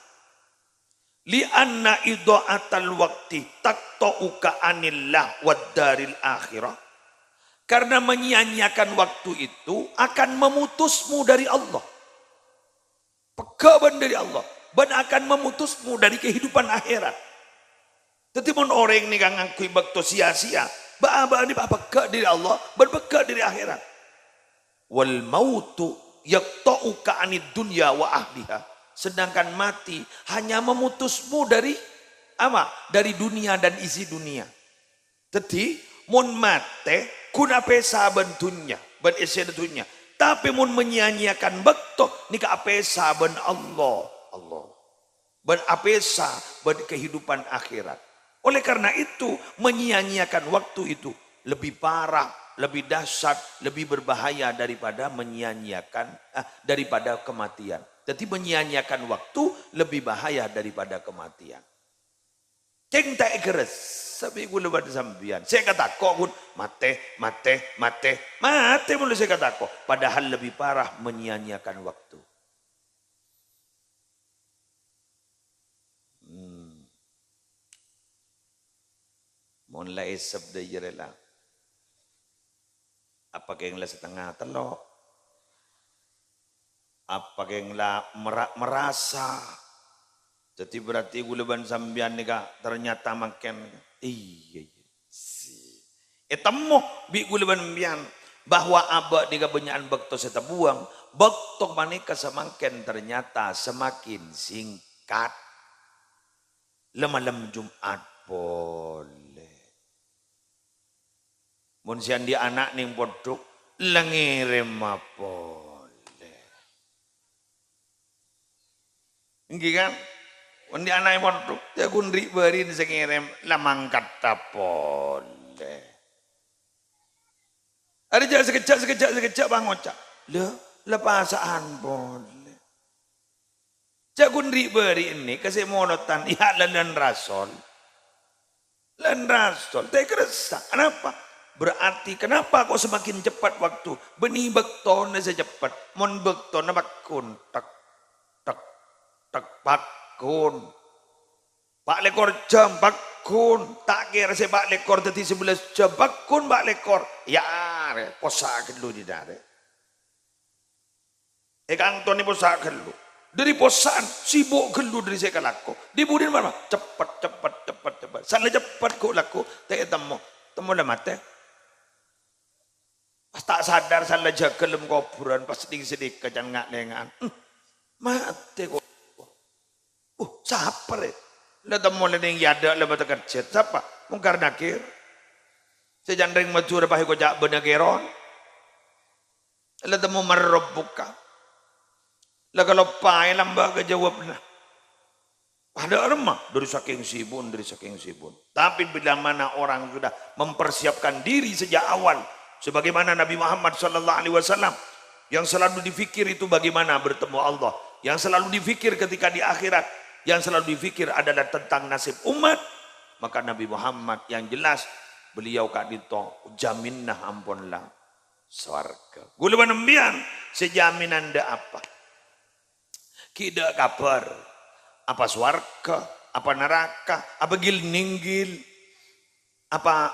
"Li'anna idha'atal waqti taqta'uka 'anillah wad daril akhirah." Karena menyia-nyiakan waktu itu akan memutusmu dari Allah. Pegghâ' bân dâri Allah, bân akan memutusmu dari kehidupan akhirat. Dhâddhi, mon orèng nèka ngangghuy bâkto sia-sia, bâ'-abâ'na pegghâ' dâri Allah, bân pegghâ' dâri akhirat. "Wal mautu yaqta'uka 'anid dunya wa ahliha." Sedangkan mati hanya memutusmu dari apa? Dari dunia dan isi dunia. Dhâddhi, mon matè, ghun apèsa bân dhunnya, bân èssèna dhunnya. Tapè mon menyia-nyiakan bâkto, nèka apèsa bân Allah. Allah. Bân apèsa bân kehidupan akhirat. Oleh karena itu, menyia-nyiakan waktu itu lebih parah, lebih dahsyat, lebih berbahaya daripada menyia-nyiakan, eh, daripada kematian. Dhâddhi, menyia-nyiakan waktu lebih bahaya daripada kematian. Kèng ta' èkerressa bi' ghulâ bân sampèyan. Sè èkatako' ghun matè, matè, matè, matè molo sè èkatako'. Padahal lebih parah menyia-nyiakan waktu. Hmm. Mon la èsep dâjâ rè la. Apa kèng la satengnga tello'? Apa kèng la mera-, merasa? Dhâddhi berarti ghulâ bân sampèyan nèka ternyata mangkèn. Iyâ, iyâ. Si. Ètemmo bi' ghulâ bân sampèyan bahwa abâ' nèka bânnya'an bâkto sè tabuwâng. Bâkto panèka samangkèn ternyata semakin singkat. La malem Jum'at polè. Mon sè andi' ana' neng pondhuk, la ngèrèma polè. Ènggi, kan? Mon andi' ana' è pondhuk, jhâ' ghun ri'-bâri'na sè ngèrèm, la mangkaddhâ polè. Arè jhâ' sakejjhâ', sakejjhâ', sakejjhâ' pangoca'. Lha, la pasa'an polè. Jhâ' ghun ri'-bâri' ènè ka sè molodhân, iyâ, la lân rasol. Lân rasol, ta' èkerressa. Kenapa? Berarti kenapa kok semakin cepat waktu? Bânnè bâktona sè ceppet. Mon bâktona pagghun, tek, tek, tek, pagghun. Pa' lèkor jam, pagghun. Ta' kèra sè pa' lèkor dhâddhi sabellâs jam, pagghun pa' lèkor. Iyâ, arè, possa' ghâllu dinna' arè. È kantona possa' ghâllu. Dâri possa'an, sibuk ghâllu dâri sè èkalako. Dhi budina mara, ceppet, ceppet, ceppet, ceppet. Sala ceppet ghu' lako, ta' ètemmo. Temmo la matè. Pas ta' sadar, sala jâgâ lem kobhurân, pas neng-sènèka can nga'-lènga'an. Hmm, matè ko-, Uh, sapa rè? La temmo la neng è adâ' la bâdâ kerjhât. Sapa? Mungkar Nakir. Sè can rèng Madhurâ pas èkoca' bâ' Nakiron. La temmo man rabbuka. La kaloppaè lambâ' kajâwâbbhâ. Padâ remma, dâri sakèng sibun, dâri sakèng sibun. Tapi bila mana orang sudah mempersiapkan diri sejak awal, sebagaimana Nabi Muhammad sallallahu alaihi wasallam, yang selalu dipikir itu bagaimana bertemu Allah, yang selalu dipikir ketika di akhirat, yang selalu dipikir adalah tentang nasib umat, maka Nabi Muhammad yang jelas beliau ka'dinto jaminna ampon la sowarghâ. Ghulâ bân sampèyan sè jaminan dâ' apa? Ghi' dâ' kabhâr. Apa sowarghâ? Apa naraka? Apa ghil-nèngghil? Apa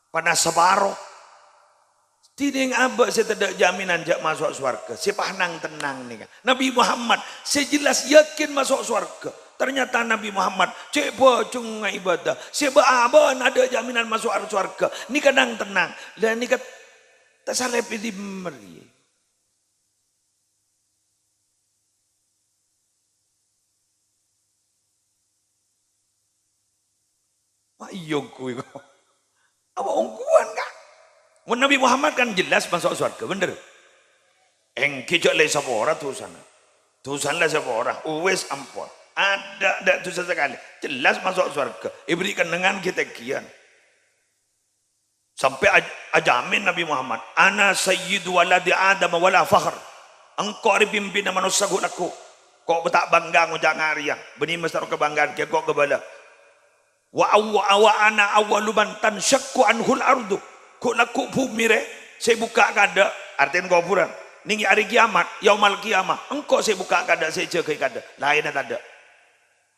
panas saparo? Dhinèng abâ' sè tadâ' jaminan jhâ' maso' sowarghâ, sè pas nang-tennang nèka. Nabi Muhammad sè jelas yakin maso' sowarghâ. Ternyata Nabi Muhammad cè' bhâjheng ngaibadah, sè bâ'-abâ'na adâ' jaminan maso' sowarghâ. Nèka nang-tennang. Lah nèka tasalèp è dimma rèya? Ma' iyâ ongghuy ko'. Apa ongghuwân, Ka'? Mon Nabi Muhammad kan jelas maso' sowarghâ, bhender? Èngghi jhâ' la èsapora dhusana. Dhusana la èsapora, uwis ampon. Adâ', adâ' dusa sakalè. Jelas maso' sowarghâ. Èberri' kennengngan ghi' tènggiyân. Sampè' aj-, ajamin Nabi Muhammad, "Ana sayyidu waladi Adam wala fakhr." Engko' rè pimpinna manossa ghu'-lagghu'. Ko' ta' bangga ngoca' ngarèya. Bânnè mastè kabanggaan kèya ko' kabâlâ. "Wa awwa-, wa ana awwalu man tansyaqqu anhul ardu." Ghu'-lagghu' bhumè rè sè bukka' kaadâ', artèna kobhurân. Nèng arè kiyamat, yaumal qiyamah, engko' sè bukka' kaadâ', sè jâgâi kaadâ'. Laènna tadâ'.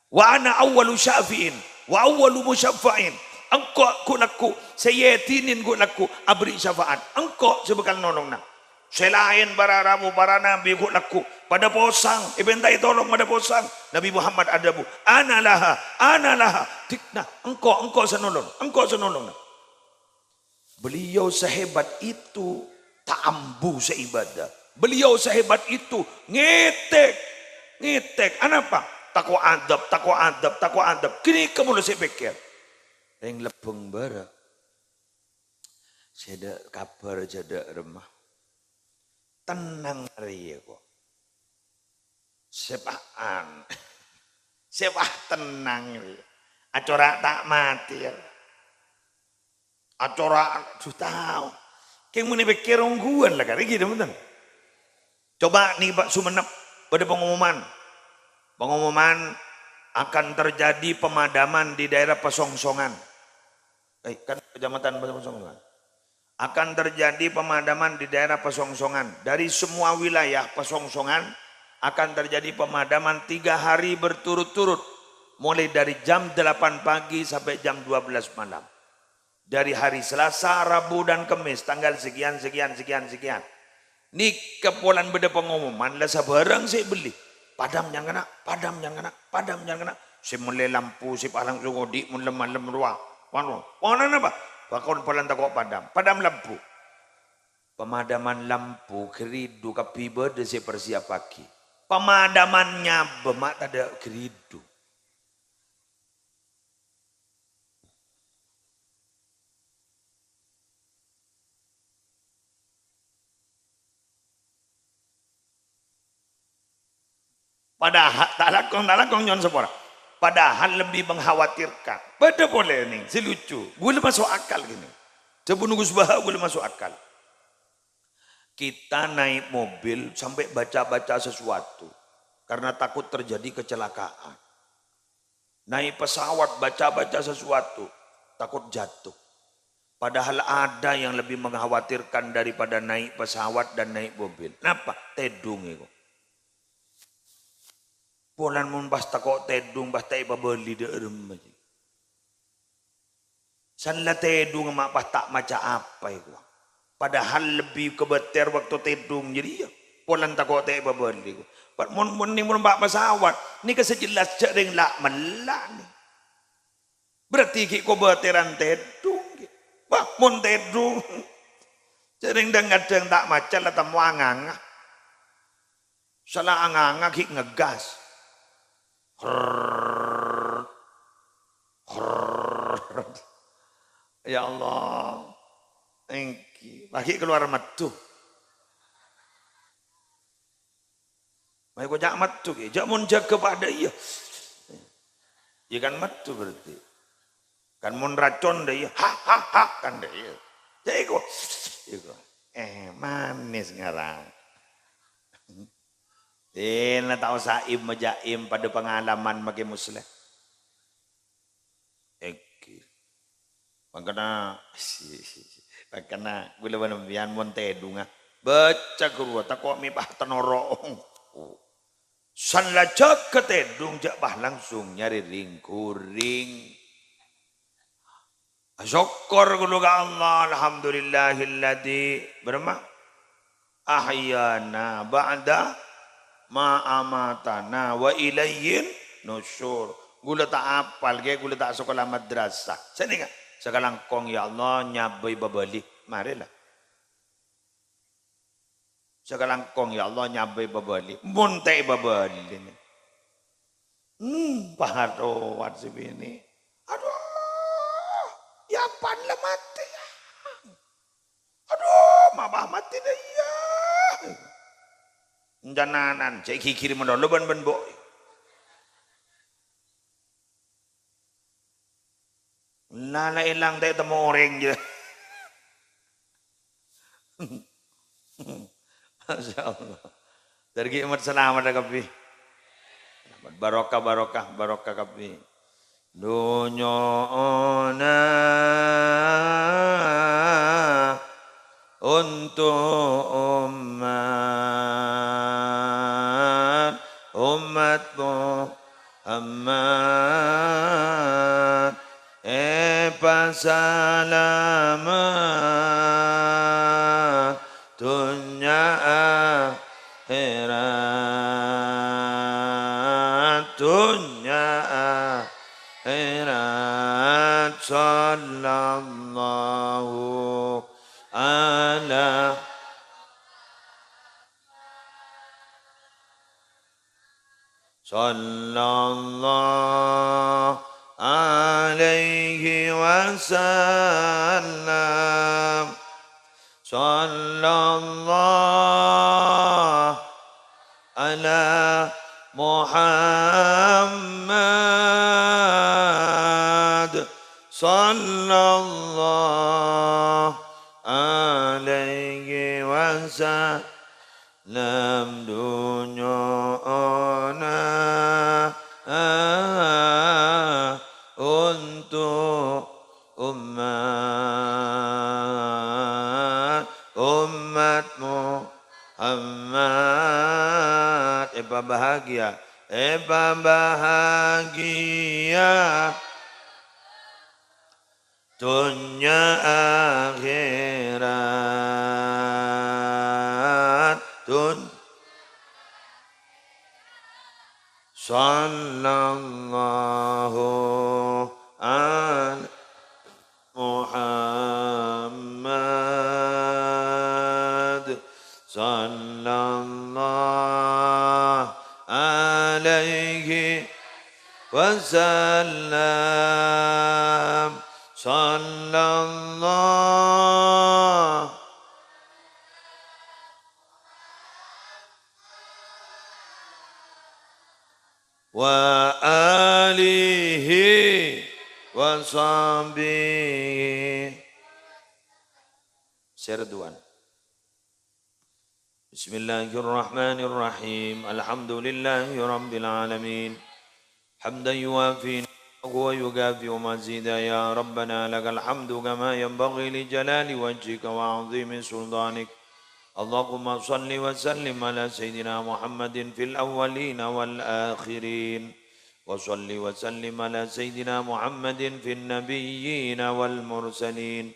"Wa ana awwalu syafi'in, wa awwalu musyaffa'in." Engko' ghu'-lagghu' sè èdinin ghu'-lagghu' aberri' syafaat. Engko' sè bhâkal nolonga. Sè laèn para rabu, para nabi ghu'-lagghu' padâ posang, èpèntaè tolong padâ posang. Nabi Muhammad adhâbu, "Ana laha, ana laha." Dhikna, "Engko', engko' sè nolong, engko' sè nolonga." Beliau sehebat itu ta' ambu sè ibadah. Beliau sehebat itu ngètèk, ngètèk. Anapa? Tako' adhâb, tako' adhâb, tako' adhâb. Ghânèka polo sè èpèkkèr. Rèng Lebbeng Bârâ'. Sè dâ' kabhâr jâ dâ' remma. Tennang rèya, ko'. Sèpa'an. Sèpa' tennang rèya. Acora' ta' matè, ya. Acora', aduh, tao. Kèng mon èpèkkèr ongghuwân la karè ghi, bhunten. Coba nèka, Pak, Sumenep, bâdâ pengumuman. Pengumuman akan terjadi pemadaman di daerah Pesongsongan. Eh, kan kecamatan Pesongsongan. Akan terjadi pemadaman di daerah Pesongsongan. Dari semua wilayah Pesongsongan akan terjadi pemadaman tiga hari berturut-turut, mulai dari jam delapan pagi sampai jam dua belas malam. Dari hari Selasa, Rabu, dan Kemis, tanggal sekian, sekian, sekian, sekian. Nèka polana bâdâ pengumuman, la sabârâng sè bellè. Padam nyang kènè', padam nyang kènè', padam nyang kènè'. Sè mellè lampu, sè palangsu odi' mon lem-malem rowa. Wanu, wanu napa? Bakon polana tako' padam. Padam lampu. Pemadaman lampu ghâridhu kabbhi bâdâ sè èparsiappaghi. Pemadaman nyabâ ma' tadâ' ghâridhu. Padahal, ta' langkong, ta' langkong nyo'on sapora. Padahal lebih mengkhawatirkan. Bâdâ polè nèng, sè lucu. Ghulâ maso' akal ghi. Dhâbuna Gus Baha ghulâ maso' akal. Kita naik mobil sampai baca-baca sesuatu karena takut terjadi kecelakaan. Naik pesawat, baca-baca sesuatu, takut jatuh. Padahal ada yang lebih mengkhawatirkan daripada naik pesawat dan naik mobil. Napa? Tèdhung, ko'. Polana mon pas tako' tèdhung, pas ta' èpabâli dâ' remma, jhi. San la tèdhung ma' pas ta' maca apa, ko'. Padahal lebbi kabâter bâkto tèdhung jârèya. Polana tako' ta' èpabâli, ko'. Pas mon, mon nèng mon pa' pesawat, nèka sè jelas jhâ' rèng la'-mella' nèng. Berarti ghi' kabâteran tèdhung, ghi. Wah, mon tèdhung. Jhâ' rèng dhâng-kadhâng ta' maca la temmo anganga. Sala anganga ghi' ngegas. Hrrrr. Hrrrr. Ya Allah. Èngghi. Lagi keluar medu. Mayu ko' jhâ' medu, ghi. Jhâ' mon jâgâ padâ, iyâ. Iyâ kan medu berarti. Kan mon racon dâ' iyâ, ha, ha, ha, kan dâ' iyâ. Jhâ' iko, iko. Eh, manis ngarang. Èna ta' osa im-, jhâ' im padâ pangalaman makè Musleh. Èngghi. Mangkana, mangkana ghulâ bân sampèyan mon tèdhunga, baca ghâruwa, tako' mè' pas tenoro'. San la jâgâ tèdhung, jhâ' pas langsung nyarè rèng-ghurèng. Asokkor ghulâ ka Allah, alhamdulillahilladzi, bârâmma? Ahyana ba'da ma amatana wa ilaihin nusyur. Ghulâ ta' apal, ghi, ghulâ ta' sakola madrasah. Sanèka, sakalangkong, ya Allah, nyabâi bâbâli. Marè la. Sakalangkong, ya Allah, nyabâi bâbâli. Mon ta' èbâbâli. Hmm, pahatowat sè binè'. Adhu, ya pan la matè, ya. Adhu, ma' pas matè dâ' iyâ. Enjâ' nanan, jhâ' èghighiri malolo bân, bân bo'. Nah, la èlang ta' ètemmo orèng, jâ. Masya Allah. Dâri ghi' ommat salamet kabbhi. Barokah, barokah, barokah kabbhi. Dhunnyana untuk umat, umat Muhammad èpasalamet dhunnya akhèrat, dhunnya akhèrat. Sallallahu ala Sallallahu alaihi wasallam. Sallallahu ala Muhammad. Sallallahu alaihi wasallam. Lam dunyana untuk umat, umat Muhammad. Èpabahagiyâ, èpabahagiyâ. Dhunnya akhèrat, dhun-, sallallahu ala Muhammad, sallallahu alaihi wasallam. Sallallahu wa alihi wa sahbihi. Sèr duwan. Bismillahirrahmanirrahim. Alhamdulillahi rabbil alamin. Hamdan yuwafi ni'amahu wa yukafi'u mazida. Ya Rabbana lakal hamdu kama yanbaghi li jalali wajhika wa 'azimi sultanik. Allahumma shalli wa sallim ala Sayyidina Muhammadin fil awwalina wal akhirin. Wa shalli wa sallim ala Sayyidina Muhammadin fin nabiyyina wal mursalin.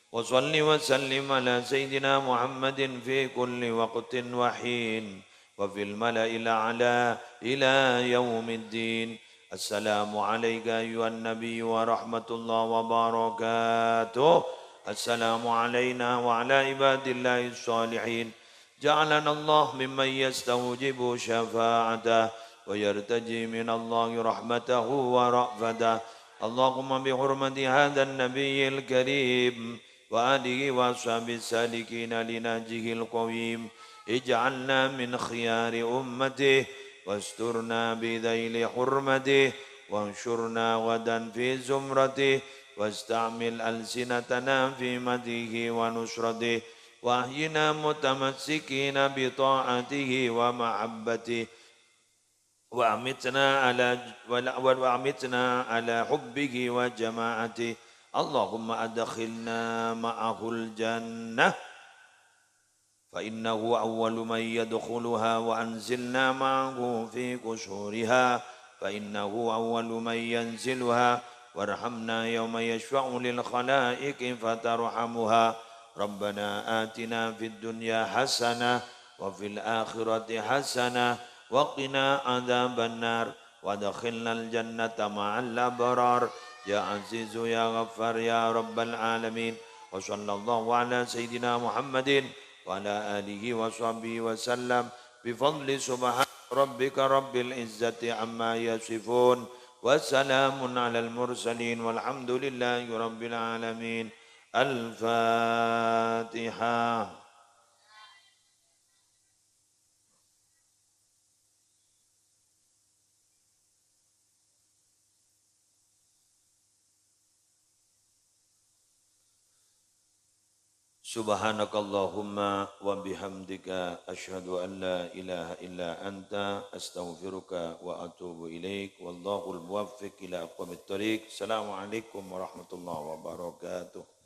Wa shalli wa sallim ala Sayyidina Muhammadin fi kulli waqtin wa hin, wa fil mala'il a'la ila yaumiddin. Assalamu alaika ayyuhan nabiyyu wa rahmatullahi wa barakatuh. Assalamu alaina wa ala ibadillahis shalihin. Ja'alanallahu mimman yastaujibu syafa'atah wa yartaji minallahi rahmatahu wa ra'fatah. Allahumma bihurmati hadzan nabiyyil karim wa alihi wa ashabihi salikina li nahjihil qawim, ij'alna min khiyari ummatihi, wasturna bidzaili hurmatihi, wansyurna ghadan fi zumratihi, wasta'mil alsinatana fi madhihi wa nusratihi, wa ahyina mutamassikina bi ta'atihi wa mahabbatihi, wa amitna ala, wa la, wa, wa amitna ala hubbihi wa jama'atihi. Allahumma adkhilna ma'ahul jannah, fa innahu awwalu man yadkhuluha, wa anzilna ma'ahu fi qusuriha, fa innahu awwalu man yanziluha, warhamna yawma yashfa'u lil khalaiqi fatarhamuha. Rabbana atina fid dunya hasanah wa fil akhirati hasanah wa qina adzabannar. Wa adkhilnal jannata ma'al abrar. Ya Azizu ya Ghaffar ya Rabbal alamin. Wa sallallahu ala Sayyidina Muhammadin wa ala alihi wa sahbihi wa sallam. Bi fadli subhana rabbika rabbil izzati amma yasifun. Wa salamun alal mursalin walhamdulillahi rabbil alamin. Al-Fatihah. Subhanakallahumma wa bihamdika, asyhadu an la ilaha illa anta, astaghfiruka wa atubu ilaik. Wallahul muwaffiq ila aqwamit thariq. Assalamualaikum warahmatullahi wabarakatuh.